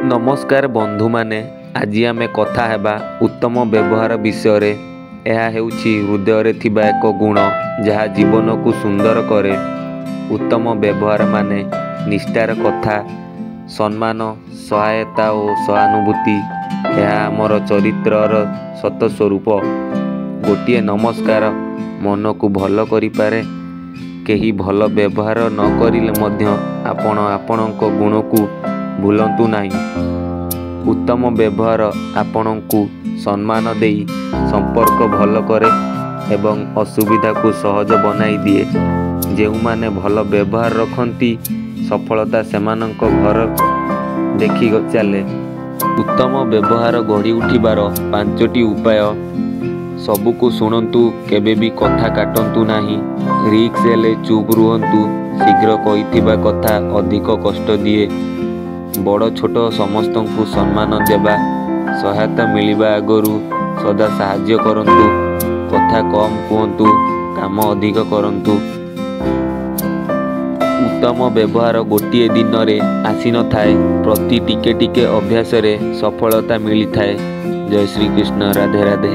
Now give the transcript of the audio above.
ନମସ୍କାର ବନ୍ଧୁମାନେ, ଆଜି ଆମେ କଥା ହେବା ଉତ୍ତମ ବ୍ୟବହାର ବିଷୟରେ। ଏହା ହେଉଛି ହୃଦୟରେ ଥିବା ଏକ ଗୁଣ ଯାହା ଜୀବନକୁ ସୁନ୍ଦର କରେ। ଉତ୍ତମ ବ୍ୟବହାର ମାନେ ନିଷ୍ଠାର କଥା, ସମ୍ମାନ, ସହାୟତା ଓ ସହାନୁଭୂତି। ଏହା ଆମର ଚରିତ୍ରର ସତ ସ୍ୱରୂପ। ଗୋଟିଏ ନମସ୍କାର ମନକୁ ଭଲ କରିପାରେ। କେହି ଭଲ ବ୍ୟବହାର ନ କରିଲେ ମଧ୍ୟ ଆପଣ ଆପଣଙ୍କ ଗୁଣକୁ ଭୁଲନ୍ତୁ ନାହିଁ। ଉତ୍ତମ ବ୍ୟବହାର ଆପଣଙ୍କୁ ସମ୍ମାନ ଦେଇ ସମ୍ପର୍କ ଭଲ କରେ ଏବଂ ଅସୁବିଧାକୁ ସହଜ ବନାଇଦିଏ। ଯେଉଁମାନେ ଭଲ ବ୍ୟବହାର ରଖନ୍ତି, ସଫଳତା ସେମାନଙ୍କ ଘର ଦେଖି ଚାଲେ। ଉତ୍ତମ ବ୍ୟବହାର ଗଢ଼ି ଉଠିବାର 5ଟି ଉପାୟ। ସବୁକୁ ଶୁଣନ୍ତୁ, କେବେ ବି କଥା କାଟନ୍ତୁ ନାହିଁ। ରିସ୍କ ହେଲେ ଚୁପ୍ ରୁହନ୍ତୁ। ଶୀଘ୍ର କହିଥିବା କଥା ଅଧିକ କଷ୍ଟ ଦିଏ। ବଡ଼ ଛୋଟ ସମସ୍ତଙ୍କୁ ସମ୍ମାନ ଦେବା। ସହାୟତା ମିଳିବା ଆଗରୁ ସଦା ସାହାଯ୍ୟ କରନ୍ତୁ। କଥା କମ୍ କୁହନ୍ତୁ, କାମ ଅଧିକ କରନ୍ତୁ। ଉତ୍ତମ ବ୍ୟବହାର ଗୋଟିଏ ଦିନରେ ଆସିନଥାଏ, ପ୍ରତି ଟିକେ ଟିକେ ଅଭ୍ୟାସରେ ସଫଳତା ମିଳିଥାଏ। ଜୟ ଶ୍ରୀକୃଷ୍ଣ, ରାଧେ ରାଧେ।